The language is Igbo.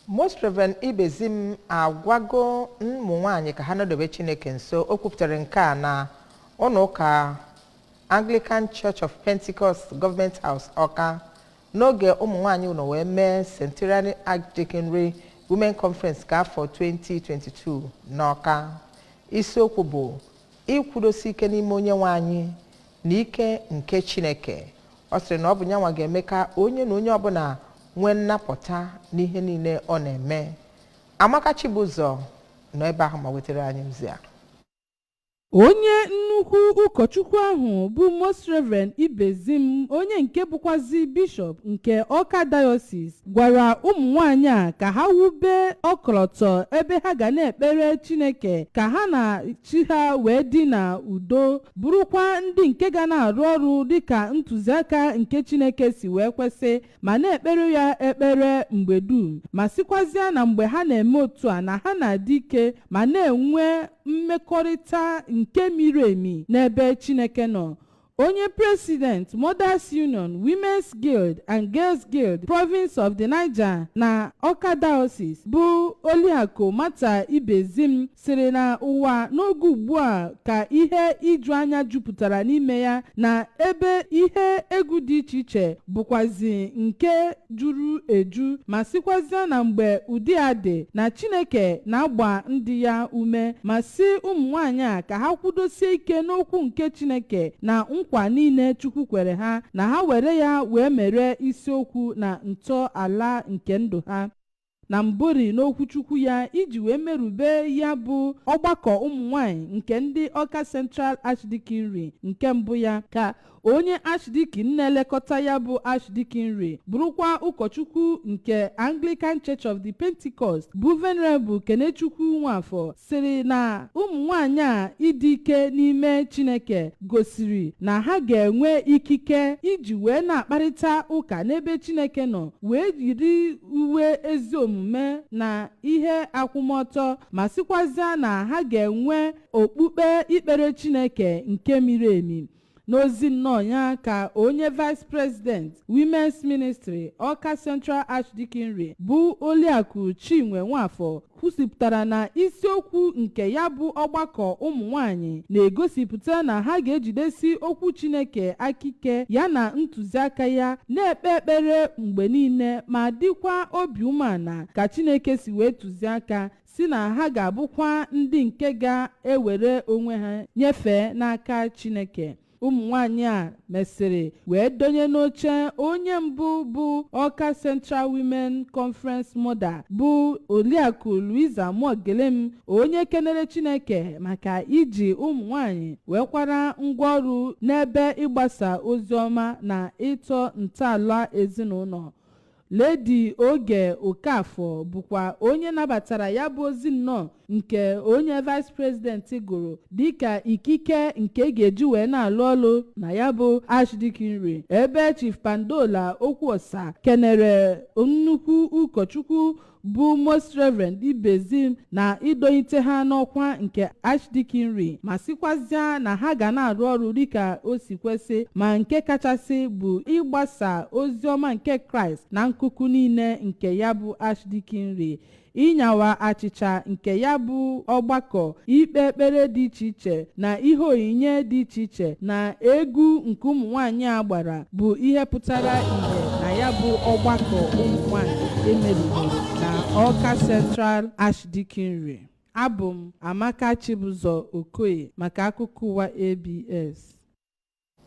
Most Reverend Ibezim agwago ụmụ nwaanyị ka ha nọdebe Chineke nso. O kwupụtara nke a na ụlọ ụka Anglican Church of Pentecost, Government House, Ọka, n'oge ụmụ nwaanyị ụlọ wee mee Centenary Archdeaconry Women Conference nke afọ 2022 n'Ọka. Isiokwu bụ ịkwụdosi ike n'ime Onye nwe anyị na ike nke Chineke. Ọ sịrị na ọ bụ nyanwa ga-eme ka onye na onye ọbụla nwee nnapụta n'ihe niile ọ na-eme. Amaka Chibụzọ nọ ebe ahụ ma wetara anyị ozi a. Onye nnukwu ụkọchukwu ahụ bụ Most Reverend Ibezim, onye nke bụkwazi bishọp nke Ọka Diocese, gwara ụmụ nwanyị a ka ha wube ọkọlọtọ ebe ha ga na-ekpere Chineke ka ha na chi ha wee dị na udo, bụrụkwa ndị nke ga na-arụ ọrụ dịka ntụziaka nke Chineke si wee kwesị, ma na-ekpere ya ekpere mgbe dum, ma sịkwazịa na mgbe ha na-eme otu a na ha na-adị ike ma na-enwe mmekọrịta nke miri emi n'ebe Chineke nọ. Onye president Mothers Union, Women's Guild and Girls Guild, Province of the Niger na Ọka Diocese, bụ Oliakụ Mata Ibezim, sịrị na ụwa n'oge ugbu a ka ihe iju anya jupụtara n'ime ya, na ebe ihe egwu dị iche iche bụkwazi nke juru eju, ma sịkwazịa na mgbe ụdị a dị na Chineke na-agba ndị ya ume, ma si ụmụ nwanyị a ka ha kwudosie ike n'okwu nke Chineke na nkwa niile Chukwu kwere ha, na ha were ya wee mere isiokwu na ntọala nke ndụ ha. Na mbụri n'okwuchukwu ya iji wee merube ya bụ ọgbakọ ụmụ nwanyị nke ndị Ọka Central Archdeaconry nke mbụ ya, ka onye archdeacon na-elekọta ya bụ archdeaconry, bụrụkwa ụkọchukwu nke Anglican Church of the Pentecost, bụ Venerable Kenechukwu Nwafọ, sịrị na ụmụ nwanyị a ịdị ike n'ime Chineke gosiri na ha ga-enwe ikike iji wee na-akparịta ụka n'ebe Chineke nọ, wee yiri uwe ezi omume na ihe akwụmọtọ, ma sịkwazịa na ha ga-enwe okpukpe ikpere Chineke nke miri emi. N'ozi nnọọ ya ka onye vice president Women's Ministry, Ọka Central Archdeaconry, bụ Oliakụ Chinwe Nwafọ, kwusipụtara na isiokwu nke ya bụ ọgbakọ ụmụ nwanyị na-egosipụta na ha ga-ejidesi okwu Chineke aka ike ya na ntụziaka ya, na-ekpe ekpere mgbe niile, ma dịkwa obi umeala ka Chineke si wee tụziaka, si na ha ga-abụkwa ndị nke ga-ewere onwe ha nyefee n'aka Chineke. Ụmụ nwanyị a mesịrị wee donye n'oche onye mbụ bụ Ọka Central Women Conference Mother, bụ Oliakụ Louisa Mogelem, onye kenere Chineke maka iji ụmụ nwanyị wee kwara ngwaọrụ n'ebe ịgbasa ozi ọma na ịtọ ntọala ezinụlọ. Lady Oge Okafọ bụkwa onye nabatara ya bụ ozi nnọọ nke onye vice president gụrụ dịka ikike nke ga-eji wee na-alụ ọlụ na ya bụ archdeaconry, ebe Chief Pandola Okwuosa kenere nnukwu ụkọchukwu bụ Most Reverend Ibezim na idonyite ha n'ọkwa nke archdeaconry, ma sịkwazịa na ha ga na-arụ ọrụ dịka o si kwesị, ma nke kachasị bụ ịgbasa ozi ọma nke Kraịst na nkuku niile nke ya bụ archdeaconry. Ịnyawa achịcha nke ya bụ ọgbakọ, ikpe ekpere dị iche iche na ihe onyinye dị iche iche na egwu nke ụmụ nwanyị a gbara bụ ihe pụtara ìhè na ya bụ ọgbakọ ụmụ nwanyị emeriri na Ọka Central Archdeaconry. Abụ m Amaka Chibụzọ Okoye maka akụkọ ụwa ABS.